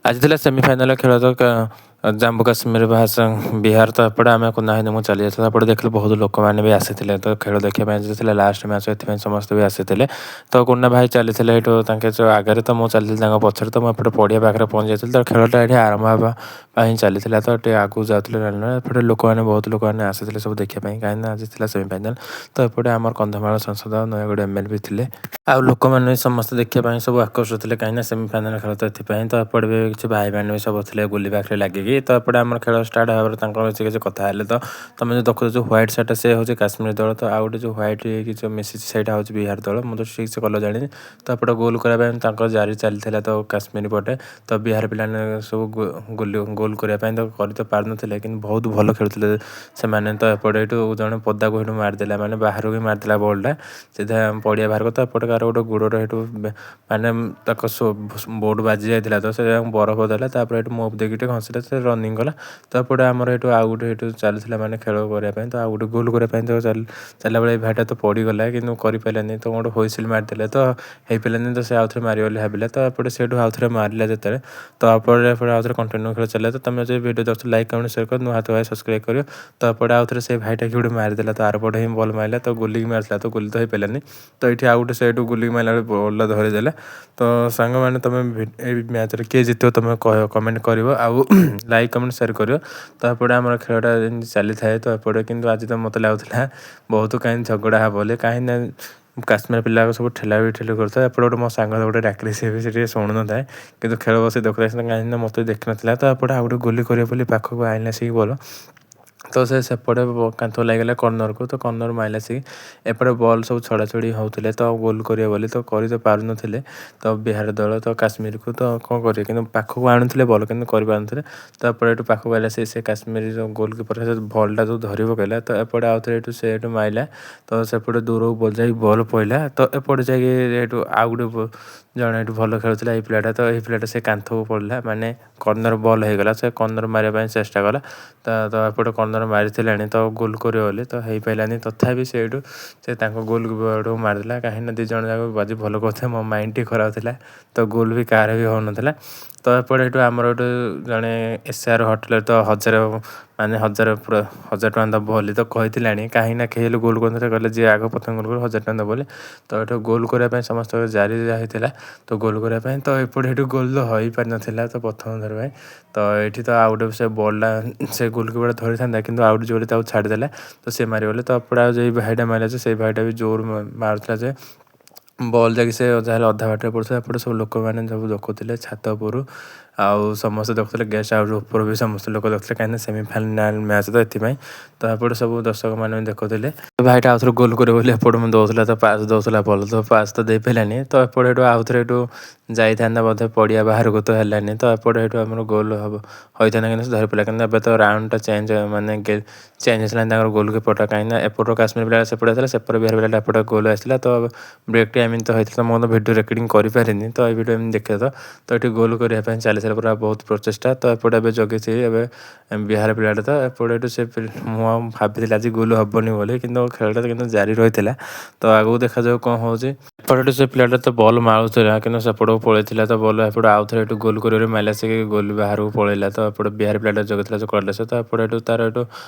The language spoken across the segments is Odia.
ଆଜି ଥିଲା ସେମିଫାଇନାଲ୍ ଖେଳ ତ ଜାମ୍ମୁ କାଶ୍ମୀର ଭାର୍ସେସ୍ ବିହାର। ତ ଏପଟେ ଆମେ କୁନା ଭାଇ ମୁଁ ଚାଲି ଯାଇଥିଲୁ। ଏପଟେ ଦେଖିଲୁ, ବହୁତ ଲୋକମାନେ ବି ଆସିଥିଲେ ତ ଖେଳ ଦେଖିବା ପାଇଁ। ଆଜି ଥିଲା ଲାଷ୍ଟ ମ୍ୟାଚ୍, ଏଥିପାଇଁ ସମସ୍ତେ ବି ଆସିଥିଲେ। ତ କୁନା ଭାଇ ଚାଲିଥିଲେ ଏଇଠୁ ତାଙ୍କେ ଯେଉଁ ଆଗରେ, ତ ମୁଁ ଚାଲିଥିଲି ତାଙ୍କ ପଛରେ। ତ ମୁଁ ଏପଟେ ପଡ଼ିଆ ପାଖରେ ପହଞ୍ଚି ଯାଇଥିଲି। ତ ଖେଳଟା ଏଠି ଆରମ୍ଭ ହେବା ପାଇଁ ଚାଲିଥିଲା, ତ ଟିକେ ଆଗକୁ ଯାଉଥିଲେ। ଏପଟେ ଲୋକମାନେ, ବହୁତ ଲୋକମାନେ ଆସିଥିଲେ ସବୁ ଦେଖିବା ପାଇଁ, କାହିଁକିନା ଆଜି ଥିଲା ସେମିଫାଇନାଲ୍। ତ ଏପଟେ ଆମର କନ୍ଧମାଳ ସାଂସଦ, ନୟାଗଡ଼ ଏମଏଲଏ ବି ଥିଲେ ଆଉ ଲୋକମାନେ ବି ସମସ୍ତେ ଦେଖିବା ପାଇଁ ସବୁ ଆକର୍ଷିତ ଥିଲେ, କାହିଁକିନା ସେମିଫାଇନାଲ୍ ଖେଳ ତ ଏଥିପାଇଁ। ତ ଏପଟେ ବି କିଛି ଭାଇମାନେ ବି ସବୁ ଥିଲେ ଗୁଲି ପାଖରେ ଲାଗିକି। ତ ଏପଟେ ଆମର ଖେଳ ଷ୍ଟାର୍ଟ ହେବା ପରେ ତାଙ୍କର କିଛି କିଛି କଥା ହେଲେ। ତ ତମେ ଯେଉଁ ଦେଖୁଛ, ଯେଉଁ ହ୍ୱାଇଟ୍ ସାର୍ଟଟା, ସେ ହେଉଛି କାଶ୍ମୀର ଦଳ। ତ ଆଉ ଗୋଟେ ଯେଉଁ ହ୍ୱାଇଟ୍ ହେଇକି ଯେଉଁ ମିଶିଛି, ସେଇଟା ହେଉଛି ବିହାର ଦଳ। ମୁଁ ତ ଠିକ୍ ସେ କଲର୍ ଜାଣିନି। ତ ଏପଟେ ଗୋଲ୍ କରିବା ପାଇଁ ତାଙ୍କର ଜାରି ଚାଲିଥିଲା ତ କାଶ୍ମୀର ପଟେ। ତ ବିହାର ପିଲାମାନେ ସବୁ ଗୋଲ ଗୋଲ୍ କରିବା ପାଇଁ ତ କରି ତ ପାରୁନଥିଲେ, କିନ୍ତୁ ବହୁତ ଭଲ ଖେଳୁଥିଲେ ସେମାନେ। ତ ଏପଟେ ଏଇଠୁ ଜଣେ ପଦାକୁ ଏଇଠୁ ମାରିଦେଲା, ମାନେ ବାହାରକୁ ବି ମାରିଦେଲା ବଲ୍ଟା ସିଧା ପଡ଼ିଆ ବାହାରକୁ। ତ ଏପଟେ କାହାର ଗୋଟେ ଗୋଡ଼ରେ ଏଇଠୁ ମାନେ ତାଙ୍କ ବୋଟ୍ ବାଜି ଯାଇଥିଲା, ତ ସେ ବରଫ ଦେଲା। ତାପରେ ଏଇଠୁ ମୁଭ୍ ଦେଇକି ଟିକେ ଘଷିଲା, ସେ ରନିଂ କଲା। ତ ଏପଟେ ଆମର ଏଇଠୁ ଆଉ ଗୋଟେ ଏଇଠୁ ଚାଲିଥିଲା, ମାନେ ଖେଳ କରିବା ପାଇଁ। ତ ଆଉ ଗୋଟେ ଗୋଲ୍ କରିବା ପାଇଁ ତ ଚାଲିଲା ବେଳେ ଏଇ ଭାଇଟା ତ ପଡ଼ିଗଲା, କିନ୍ତୁ କରିପାରିଲାନି। ତ ଗୋଟେ ହୁଇସିଲ୍ ମାରିଦେଲେ, ତ ହେଇପାରିଲାନି। ତ ସେ ଆଉଥରେ ମାରିବ ବୋଲି ଭାବିଲା। ତ ଏପଟେ ସେଇଠୁ ଆଉଥରେ ମାରିଲା ଯେତେବେଳେ, ତ ଏପଟେ ଏପଟେ ଆଉଥରେ କଣ୍ଟିନ୍ୟୁ ଖେଳ ଚାଲିଲା। ତ ତମେ ଯଦି ଭିଡ଼ିଓ ଦେଖୁଛ, ଲାଇକ୍, କମେଣ୍ଟ, ସେୟାର କର। ନୂଆ ହାତ ଭାଇ ସବସ୍କ୍ରାଇବ୍ କରିବ। ତ ଏପଟେ ଆଉଥରେ ସେ ଭାଇଟା କି ଗୋଟେ ମାରିଦେଲା। ତ ଆରପଟେ ହିଁ ବଲ୍ ମାରିଲା, ତ ଗୁଲିକି ମାରିଥିଲା, ତ ଗୁଲି ତ ହେଇପାରିଲାନି। ତ ଏଇଠି ଆଉ ଗୋଟେ ସେଇଠୁ ଗୁଲିକି ମାରିଲା ବେଳେ ବଲ୍ଟା ଧରିଦେଲା। ତ ସାଙ୍ଗମାନେ, ତମେ ଏଇ ମ୍ୟାଚ୍ରେ କିଏ ଜିତିବ, ତମେ କମେଣ୍ଟ କରିବ ଆଉ ଲାଇକ୍, କମେଣ୍ଟ, ସେୟାର କରିବ। ତ ଏପଟେ ଆମର ଖେଳଟା ଏମିତି ଚାଲିଥାଏ। ତ ଏପଟେ କିନ୍ତୁ ଆଜି ତ ମୋତେ ଲାଗୁଥିଲା ବହୁତ କାହିଁ ଝଗଡ଼ା ହେବ ବୋଲି, କାହିଁକି ନା କାଶ୍ମୀର ପିଲା ସବୁ ଠେଲା ବି ଠେଲି କରୁଥାଏ। ଏପଟେ ଗୋଟେ ମୋ ସାଙ୍ଗ ଗୋଟେ ଡାକିଲେ, ସେ ବି ସେ ଟିକେ ଶୁଣୁନଥାଏ, କିନ୍ତୁ ଖେଳ ବସି ଦେଖୁଥାଏ, କାହିଁକି ନା ମୋତେ ଦେଖିନଥିଲା। ତ ଏପଟେ ଆଉ ଗୋଟେ ଗୋଲି କରିବ ବୋଲି ପାଖକୁ ଆଣିଲା ଆସିକି ବଲ୍, ତ ସେ ସେପଟେ କାନ୍ଥ ଲାଗିଗଲା କର୍ଣ୍ଣରକୁ। ତ କର୍ଣ୍ଣର ମାରିଲା ଆସିକି। ଏପଟେ ବଲ୍ ସବୁ ଛଡ଼ାଛଡ଼ି ହେଉଥିଲେ ତ ଗୋଲ୍ କରିବ ବୋଲି, ତ କରି ତ ପାରୁନଥିଲେ। ତ ବିହାର ଦଳ ତ କାଶ୍ମୀରକୁ ତ କ'ଣ କରିବେ? କିନ୍ତୁ ପାଖକୁ ଆଣୁଥିଲେ ବଲ୍, କିନ୍ତୁ କରିପାରୁନଥିଲେ। ତାପରେ ଏଠୁ ପାଖକୁ ଆଇଲା ସେ କାଶ୍ମୀର ଗୋଲ୍ କିପର, ସେ ବଲ୍ଟା ଯେଉଁ ଧରି ପକାଇଲା। ତ ଏପଟେ ଆଉଥରେ ଏଠୁ ସେ ଏଠୁ ମାରିଲା, ତ ସେପଟେ ଦୂରକୁ ବଲ୍ ଯାଇକି ବଲ୍ ପଡ଼ିଲା। ତ ଏପଟେ ଯାଇକି ଏଠୁ ଆଉ ଗୋଟେ ଜଣେ ଏଠୁ ଭଲ ଖେଳୁଥିଲା ଏଇ ପିଲାଟା। ତ ଏଇ ପିଲାଟା ସେ କାନ୍ଥକୁ ପଡ଼ିଲା, ମାନେ କର୍ଣ୍ଣର ବଲ୍ ହେଇଗଲା। ସେ କର୍ଣ୍ଣର ମାରିବା ପାଇଁ ଚେଷ୍ଟା କଲା। ତ ଏପଟେ କର୍ଣ୍ଣର ମାରିଥିଲାଣି ତ ଗୋଲ୍ କରିବ ବୋଲି, ତ ହେଇପାରିଲାନି। ତଥାପି ସେଇଠୁ ସେ ତାଙ୍କ ଗୋଲ୍ ଆଡ଼କୁ ମାରିଦେଲା, କାହିଁକିନା ଦୁଇ ଜଣ ଯାକ ବାଜି ଭଲ କରୁଥିଲେ। ମୋ ମାଇଣ୍ଡ ଟିକେ ଖରାପ ଥିଲା, ତ ଗୋଲ୍ ବି କାହାର ବି ହେଉନଥିଲା। ତ ଏପଟେ ଏଠୁ ଆମର ଗୋଟେ ଜଣେ ଏସ୍ ଆର୍ ହୋଟେଲରେ ତ 1000, ମାନେ 1000 ପୁରା 1000 ଟଙ୍କା ଦେବ ବୋଲି ତ କହିଥିଲାଣି, କାହିଁକି ନା କେହି ହେଲେ ଗୋଲ୍ କରିନଥିଲେ। କହିଲେ ଯିଏ ଆଗ ପ୍ରଥମେ ଗୋଲ୍ କରିବ, 1000 ଟଙ୍କା ଦେବ ବୋଲି। ତ ଏଠୁ ଗୋଲ୍ କରିବା ପାଇଁ ସମସ୍ତଙ୍କ ଜାରି ହେଇଥିଲା ତ ଗୋଲ୍ କରିବା ପାଇଁ। ତ ଏପଟେ ଏଠୁ ଗୋଲ୍ ତ ହେଇପାରିନଥିଲା ତ ପ୍ରଥମ ଥର ପାଇଁ। ତ ଏଇଠି ତ ଆଉ ଗୋଟେ ସେ ବଲ୍ଟା ସେ ଗୋଲ୍ କିପର ଧରିଥାନ୍ତା, କିନ୍ତୁ ଆଉ ଗୋଟେ ଜୋରେ ତାକୁ ଛାଡ଼ିଦେଲା, ତ ସେ ମାରିଗଲେ। ତ ଏପଟେ ଆଉ ଯେଇ ଭାଇଟା ମାରିଲା, ଯେ ସେଇ ଭାଇଟା ବି ଜୋର ମାରୁଥିଲା ଯେ ବଲ୍ ଯାଇକି ସେ ଯାହାହେଲେ ଅଧା ବାଟରେ ପଡ଼ୁଥିଲା। ଏପଟେ ସବୁ ଲୋକମାନେ ସବୁ ଦେଖୁଥିଲେ ଛାତ ଉପରୁ, ଆଉ ସମସ୍ତେ ଦେଖୁଥିଲେ। ଗେଷ୍ଟ ହାଉସ୍ ଉପରୁ ବି ସମସ୍ତେ ଲୋକ ଦେଖୁଥିଲେ, କାହିଁକିନା ସେମିଫାଇନାଲ୍ ମ୍ୟାଚ୍ ତ ଏଥିପାଇଁ। ତ ଏପଟେ ସବୁ ଦର୍ଶକମାନେ ବି ଦେଖୁଥିଲେ। ଭାଇଟା ଆଉଥରେ ଗୋଲ୍ କରିବ ବୋଲି ଏପଟେ ମୁଁ ଦେଉଥିଲା, ତ ପାସ୍ ଦେଉଥିଲା ବଲ୍, ତ ପାସ୍ ତ ଦେଇପାରିଲାନି। ତ ଏପଟେ ଏଠୁ ଆଉଥରେ ଏଠୁ ଯାଇଥାନ୍ତା ବୋଧେ ପଡ଼ିଆ ବାହାରକୁ, ତ ହେଲାନି। ତ ଏପଟେ ଏଠୁ ଆମର ଗୋଲ୍ ହବ ହୋଇଥାନ୍ତା, କିନ୍ତୁ ସେ ଧରି ପାରିଲା। କିନ୍ତୁ ଏବେ ତ ରାଉଣ୍ଡଟା ଚେଞ୍ଜ, ମାନେ ଚେଞ୍ଜ ହେଇସାରିଲାଣି ତାଙ୍କର ଗୋଲ୍ କିପରଟା, କାହିଁକିନା ଏପଟରୁ କାଶ୍ମୀର ପିଲା ସେପଟେ ଆସିଲା, ସେପଟେ ବିହାର ପିଲାଟା ଏପଟେ ଗୋଲ୍ ଆସିଲା। ତ ବ୍ରେକ୍ ଟାଇମ୍ ତ ହେଇଥିଲା, ମୁଁ ତ ଭିଡ଼ିଓ ରେକର୍ଡ଼ିଂ କରିପାରିନି। ତ ଏଇ ଭିଡ଼ିଓ ଏମିତି ଦେଖେ। ତ ଏଠି ଗୋଲ୍ କରିବା ପାଇଁ ଚାଲିଥିଲା ପୁରା ବହୁତ ପ୍ରଚେଷ୍ଟା। ତ ଏପଟେ ଏବେ ଜଗିଛି ଏବେ ବିହାର ପିଲାଟା। ତ ଏପଟେ ଏଠୁ ସେ ମୁଁ ଆଉ ଭାବିଥିଲି ଆଜି ଗୋଲ୍ ହେବନି ବୋଲି, କିନ୍ତୁ ଖେଳଟା କିନ୍ତୁ ଜାରି ରହିଥିଲା। ତ ଆଗକୁ ଦେଖାଯାଉ କ'ଣ ହେଉଛି। ଏପଟେ ସେ ପିଲାଟା ତ ବଲ୍ ମାରୁଥିଲା, କିନ୍ତୁ ସେପଟକୁ ପଳେଇଥିଲା ତ ବଲ୍। ଏପଟେ ଆଉଥରେ ଏଠୁ ଗୋଲ୍ କରିବାରେ ମାରିଲା, ସେ ଗୋଲ୍ ବାହାରକୁ ପଳେଇଲା। ତ ଏପଟେ ବିହାର ପିଲାଟା ଜଗିଥିଲା ଯେଉଁ କଲେ ସେ, ତ ଏପଟେ ଏଠୁ ତାର ଏଠୁ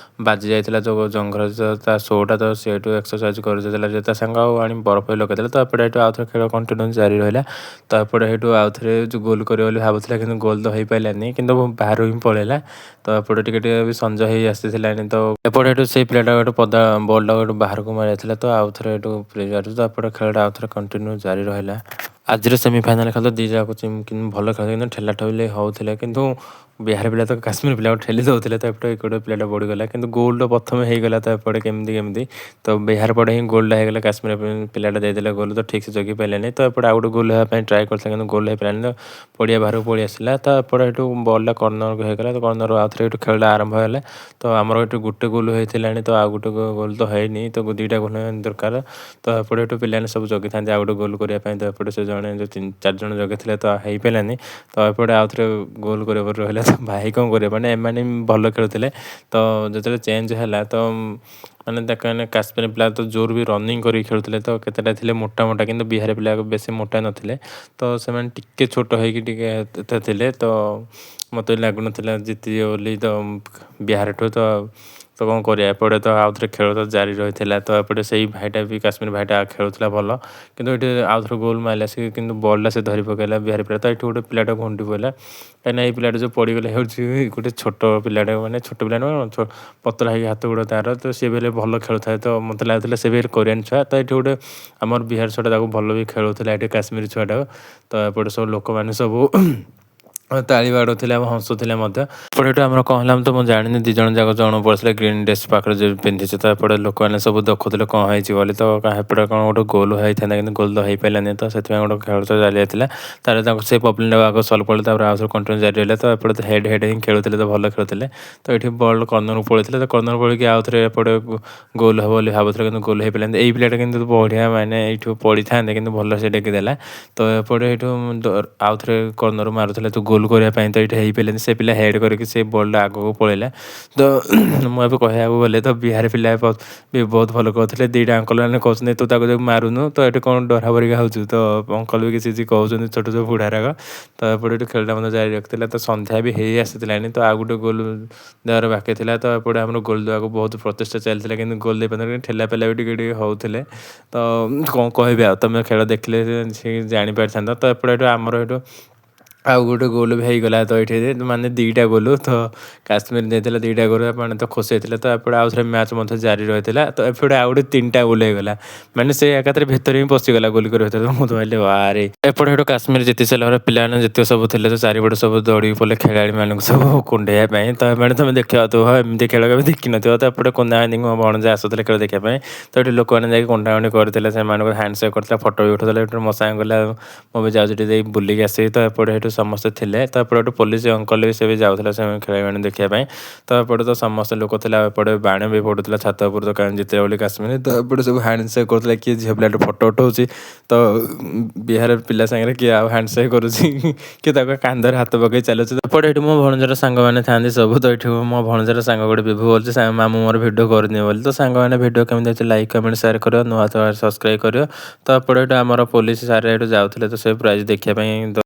ବାଜି ଯାଇଥିଲା ଯେଉଁ ଜଙ୍ଘର ତା ଶୋଟା, ତ ସେ ଏଠୁ ଏକ୍ସରସାଇଜ୍ କରୁଥିଲା ଯେ ତା ସାଙ୍ଗ ଆଉ ଆଣି ବରଫ ବି ଲଗେଇଦେଲା। ତ ଏପଟେ ଏଠୁ ଆଉଥରେ ଖେଳ କଣ୍ଟିନ୍ୟୁ ଜାରି ରହିଲା। ତ ଏପଟେ ଏଠୁ ଆଉଥରେ ଯେଉଁ ଗୋଲ୍ କରିବ ବୋଲି ଭାବୁଥିଲା, କିନ୍ତୁ ଗୋଲ୍ ତ ହେଇପାରିଲାନି, କିନ୍ତୁ ବାହାରୁ ହିଁ ପଳେଇଲା। ତ ଏପଟେ ଟିକେ ଟିକେ ବି ସଞ୍ଜ ହେଇ ଆସିଥିଲାଣି। ତ ଏପଟେ ଏଠୁ ସେଇ ପିଲାଟା ଏଠୁ ପଦା ବଲ୍ଟାକୁ ଏଠୁ ବାହାରକୁ ମାରିଥିଲା। ତ ଆଉଥରେ ଏଠୁ ତ ଏପଟେ ଖେଳଟା ଆଉଥରେ କଣ୍ଟିନ୍ୟୁ ଜାରି ରହିଲା। ଆଜିର ସେମିଫାଇନାଲ୍ ଖେଳ ତ ଦୁଇ ଯାକ କିନ୍ତୁ ଭଲ ଖେଳ, କିନ୍ତୁ ଠେଲା ଠେଲି ହେଉଥିଲେ, କିନ୍ତୁ ବିହାର ପିଲା ତ କାଶ୍ମୀର ପିଲାକୁ ଠେଲି ଦେଉଥିଲେ। ତ ଏପଟେ ଗୋଟେ ପିଲାଟା ବଢ଼ିଗଲା, କିନ୍ତୁ ଗୋଲ୍ଟା ପ୍ରଥମେ ହେଇଗଲା। ତ ଏପଟେ କେମିତି କେମିତି ତ ବିହାର ପଟେ ହିଁ ଗୋଲ୍ଟା ହେଇଗଲା। କାଶ୍ମୀର ପିଲାଟା ଦେଇଦେଲା ଗୋଲ୍, ତ ଠିକ୍ ସେ ଜଗି ପାରିଲାନି। ତ ଏପଟେ ଆଉ ଗୋଟେ ଗୋଲ୍ ହେବା ପାଇଁ ଟ୍ରାଏ କରିଥିଲା, କିନ୍ତୁ ଗୋଲ୍ ହେଇପାରିଲାନି, ତ ପଡ଼ିଆ ବାହାରକୁ ପଳେଇ ଆସିଲା। ତ ଏପଟେ ଏଠୁ ବଲ୍ଟା କର୍ଣ୍ଣରକୁ ହେଇଗଲା। ତ କର୍ଣ୍ଣରରୁ ଆଉଥରେ ଏଠୁ ଖେଳଟା ଆରମ୍ଭ ହେଲା। ତ ଆମର ଏଠୁ ଗୋଟେ ଗୋଲ୍ ହେଇଥିଲାଣି, ତ ଆଉ ଗୋଟେ ଗୋଲ୍ ତ ହେଇନି, ତ ଦୁଇଟା ଗୋଲ୍ ଦରକାର। ତ ଏପଟେ ଏଠୁ ପିଲାମାନେ ସବୁ ଜଗିଥାନ୍ତି ଆଉ ଗୋଟେ ଗୋଲ୍ କରିବା ପାଇଁ। ତ ଏପଟେ ସେ ଜଣେ ଯେଉଁ ତିନି ଚାରି ଜଣ ଜଗିଥିଲେ, ତ ହେଇପାରିଲାନି। ତ ଏପଟେ ଆଉଥରେ ଗୋଲ୍ କରିବା ପରେ ରହିଲା। ତ ଭାଇ କ'ଣ କରିବ? ମାନେ ଏମାନେ ଭଲ ଖେଳୁଥିଲେ। ତ ଯେତେବେଳେ ଚେଞ୍ଜ ହେଲା ତ ମାନେ ମାନେ କାଶ୍ମୀର ପିଲା ତ ଜୋର ବି ରନିଂ କରିକି ଖେଳୁଥିଲେ। ତ କେତେଟା ଥିଲେ ମୋଟା ମୋଟା, କିନ୍ତୁ ବିହାର ପିଲା ବେଶୀ ମୋଟା ନଥିଲେ। ତ ସେମାନେ ଟିକେ ଛୋଟ ହେଇକି ଟିକେ ଏତେ ଥିଲେ। ତ ମୋତେ ଲାଗୁନଥିଲା ଜିତିଯିବ ବୋଲି ତ ବିହାରଠୁ। ତ ତ କ'ଣ କରିବା, ଏପଟେ ତ ଆଉ ଥରେ ଖେଳ ତ ଜାରି ରହିଥିଲା। ତ ଏପଟେ ସେଇ ଭାଇଟା ବି, କାଶ୍ମୀର ଭାଇଟା ଖେଳୁଥିଲା ଭଲ, କିନ୍ତୁ ଏଠି ଆଉ ଥରେ ଗୋଲ୍ ମାରିଲା ସେ, କିନ୍ତୁ ବଲ୍ଟା ସେ ଧରି ପକାଇଲା ବିହାରୀ ପିଲା। ତ ଏଠି ଗୋଟେ ପିଲାଟା ଘୁଣ୍ଡି ପଡ଼ିଲା, କାହିଁକିନା ଏଇ ପିଲାଟା ଯେଉଁ ପଡ଼ିଗଲେ ହେଉଛି ଗୋଟେ ଛୋଟ ପିଲାଟା, ମାନେ ଛୋଟ ପିଲା ନୁହଁ, ପତଳା ହେଇକି ହାତ ଗୋଡ଼ ତାର। ତ ସିଏ ବି ହେଲେ ଭଲ ଖେଳୁଥାଏ। ତ ମୋତେ ଲାଗୁଥିଲା ସେ ବି କୋରିଆନ୍ ଛୁଆ। ତ ଏଠି ଗୋଟେ ଆମର ବିହାର ଛୁଆଟା ତାକୁ ଭଲ ବି ଖେଳୁଥିଲା ଏଠି, କାଶ୍ମୀର ଛୁଆଟାକୁ। ତ ଏପଟେ ସବୁ ଲୋକମାନେ ସବୁ ତାଳି ବାଡ଼ଉଥିଲେ ଆଉ ହସୁଥିଲେ ମଧ୍ୟ। ଏପଟେ ଏଠୁ ଆମର କ'ଣ ହେଲା ତ ମୁଁ ଜାଣିନି। 2 ଜଣ ଯାକ ଜଣ ପଡ଼ିଥିଲେ, ଗ୍ରୀନ୍ ଡ୍ରେସ୍ ପାଖରେ ଯେଉଁ ପିନ୍ଧିଛି। ତ ଏପଟେ ଲୋକମାନେ ସବୁ ଦେଖୁଥିଲେ କ'ଣ ହେଇଛି ବୋଲି। ତ ଏପଟେ କ'ଣ ଗୋଟେ ଗୋଲ୍ ହେଇଥାନ୍ତା, କିନ୍ତୁ ଗୋଲ୍ ତ ହେଇପାରିଲାନି। ତ ସେଥିପାଇଁ ଗୋଟେ ଖେଳ ତ ଜାରି ଯାଇଥିଲା। ତାପରେ ତାଙ୍କୁ ସେ ପ୍ରୋବ୍ଲେମ୍ଟାକୁ ଆଗ ସଲ୍ଭ କଲେ, ତାପରେ ଆଉ ଥରେ କଣ୍ଟିନ୍ୟୁ ଜାରି ରହିଲା। ତ ଏପଟେ ତ ହେଡ଼୍ ହେଡ଼୍ ହିଁ ଖେଳୁଥିଲେ, ତ ଭଲ ଖେଳୁଥିଲେ। ତ ଏଠି ବଲ୍ କର୍ଣ୍ଣରକୁ ପଳେଇଥିଲେ। ତ କର୍ଣ୍ଣର ପଳେଇକି ଆଉ ଥରେ ଏପଟେ ଗୋଲ୍ ହେବ ବୋଲି ଭାବୁଥିଲେ, କିନ୍ତୁ ଗୋଲ୍ ହେଇପାରିଲାନି। ଏଇ ପିଲାଟା କିନ୍ତୁ ବଢ଼ିଆ, ମାନେ ଏଇଠୁ ପଡ଼ିଥାନ୍ତେ, କିନ୍ତୁ ଭଲ ସେ ଡେକିଦେଲା। ତ ଏପଟେ ଏଇଠୁ ଆଉ ଥରେ କର୍ଣ୍ଣର ମାରୁଥିଲେ ତ ଗୋଲ୍ କରିବା ପାଇଁ, ତ ଏଇଠି ହେଇପାରିଲାନି। ସେ ପିଲା ହେଡ଼୍ କରିକି ସେ ବଲ୍ଟା ଆଗକୁ ପଳେଇଲା। ତ ମୁଁ ଏବେ କହିବାକୁ ଗଲେ ତ ବିହାର ପିଲା ବି ବହୁତ ଭଲ କରୁଥିଲେ। 2ଟା ଅଙ୍କଲ ମାନେ କହୁଛନ୍ତି, ତୁ ତାକୁ ଯୋଉ ମାରୁନୁ, ତ ଏଠି କ'ଣ ଡରା ପରିକା ହେଉଛୁ? ତ ଅଙ୍କଲ ବି କିଛି କିଛି କହୁଛନ୍ତି, ଛୋଟ ଛୋଟ ବୁଢ଼ାରାକ। ତ ଏପଟେ ଏଠି ଖେଳଟା ମଧ୍ୟ ଜାରି ରଖିଥିଲା। ତ ସନ୍ଧ୍ୟା ବି ହେଇ ଆସିଥିଲାଣି, ତ ଆଉ ଗୋଟେ ଗୋଲ୍ ଦେବାର ବାକି ଥିଲା। ତ ଏପଟେ ଆମର ଗୋଲ୍ ଦେବାକୁ ବହୁତ ପ୍ରଚେଷ୍ଟା ଚାଲିଥିଲା, କିନ୍ତୁ ଗୋଲ୍ ଦେଇପାରିନଥିଲେ। ଠେଲା ପେଲା ବି ଟିକେ ଟିକେ ହେଉଥିଲେ। ତ କ'ଣ କହିବି ଆଉ, ତମେ ଖେଳ ଦେଖିଲେ ସେ ଜାଣିପାରିଥାନ୍ତ। ତ ଏପଟେ ଏଠୁ ଆମର ଏଠୁ ଆଉ ଗୋଟେ ଗୋଲ୍ ବି ହେଇଗଲା। ତ ଏଇଠି ମାନେ 2ଟା ଗୋଲ୍ ତ କାଶ୍ମୀର ଦେଇଥିଲା, 2ଟା ଗୋଲ୍ ଆପଣ ତ ଖୁସି ହେଇଥିଲେ। ତ ଏପଟେ ଆଉ ଥରେ ମ୍ୟାଚ୍ ମଧ୍ୟ ଜାରି ରହିଥିଲା। ତ ଏପଟେ ଆଉ ଗୋଟେ 3ଟା ଗୋଲ୍ ହେଇଗଲା, ମାନେ ସେ ଏକାଥରେ ଭିତରେ ହିଁ ପଶିଗଲା ଗୋଲ୍ କରି ଭିତରେ। ମୁଁ ତ ଭାବିଲି ଆରେ, ଏପଟେ ଏଠୁ କାଶ୍ମୀର ଜିତି ସାରିଲା ପରେ ପିଲାମାନେ ଯେତିକି ସବୁ ଥିଲେ ତ ଚାରିପଟେ ସବୁ ଦୌଡ଼ିକି ପଡ଼ିଲେ ଖେଳାଳିମାନଙ୍କୁ ସବୁ କୁଣ୍ଢେଇବା ପାଇଁ। ତ ଏମାନେ ତମେ ଦେଖିପାରୁଥିବ, ଏମିତି ଖେଳ କେବେ ଦେଖିନଥିବ। ତ ଏପଟେ କୁନ୍ଦା ମୋ ଭଣଜା ଆସୁଥିଲେ ଖେଳ ଦେଖିବା ପାଇଁ। ତ ଏଠି ଲୋକମାନେ ଯାଇକି କୁଣ୍ଢାକୁଣ୍ଢି କରିଥିଲେ, ସେମାନଙ୍କୁ ହ୍ୟାଣ୍ଡସେକ୍ କରିଥିଲେ, ଫଟୋ ବି ଉଠାଉଥିଲେ। ଏଠୁ ମୋ ସାଙ୍ଗ କହିଲା, ମୁଁ ବି ଯାଉଛି ଟିକେ ଯାଇ ବୁଲିକି ଆସିବି। ତ ଏପଟେ ଏଠୁ ସମସ୍ତେ ଥିଲେ। ତ ଏପଟେ ଏଠୁ ପୋଲିସ ଅଙ୍କଲ ବି, ସେ ବି ଯାଉଥିଲା ସେ ଖେଳାଳିମାନେ ଦେଖିବା ପାଇଁ। ତ ଏପଟେ ତ ସମସ୍ତେ ଲୋକ ଥିଲେ, ଆଉ ଏପଟେ ବାଣ ବି ଫୁଟୁଥିଲା ଛାତ ଉପରୁ, ତ କାରଣ ଜିତିଲା ବୋଲି କାଶ୍ମୀର। ତ ଏପଟେ ସବୁ ହ୍ୟାଣ୍ଡସେକ୍ କରୁଥିଲେ, କିଏ ଝିଅ ପିଲାଠୁ ଫଟୋ ଉଠାଉଛି, ତ ବିହାର ପିଲା ସାଙ୍ଗରେ କିଏ ଆଉ ହ୍ୟାଣ୍ଡସେକ୍ କରୁଛି, କିଏ ତାକୁ କାନ୍ଧରେ ହାତ ପକାଇ ଚାଲୁଛି। ଏପଟେ ଏଠି ମୋ ଭଣଜାର ସାଙ୍ଗମାନେ ଥାଆନ୍ତି ସବୁ। ତ ଏଠି ମୋ ଭଣଜାର ସାଙ୍ଗ ଗୋଟେ ବିଭୁ ବୋଲୁଛି, ମାମୁଁ ମୋର ଭିଡ଼ିଓ କରୁନି ବୋଲି। ତ ସାଙ୍ଗମାନେ, ଭିଡ଼ିଓ କେମିତି ଅଛି ଲାଇକ୍, କମେଣ୍ଟ, ସେୟାର କରିବ, ନୂଆ ତ ସବସ୍କ୍ରାଇବ୍ କରିବ। ତ ଏପଟେ ଏଠୁ ଆମର ପୋଲିସ ସାର୍ ଏଠୁ ଯାଉଥିଲେ ତ ସେ ପ୍ରାଇଜ୍ ଦେଖିବା ପାଇଁ।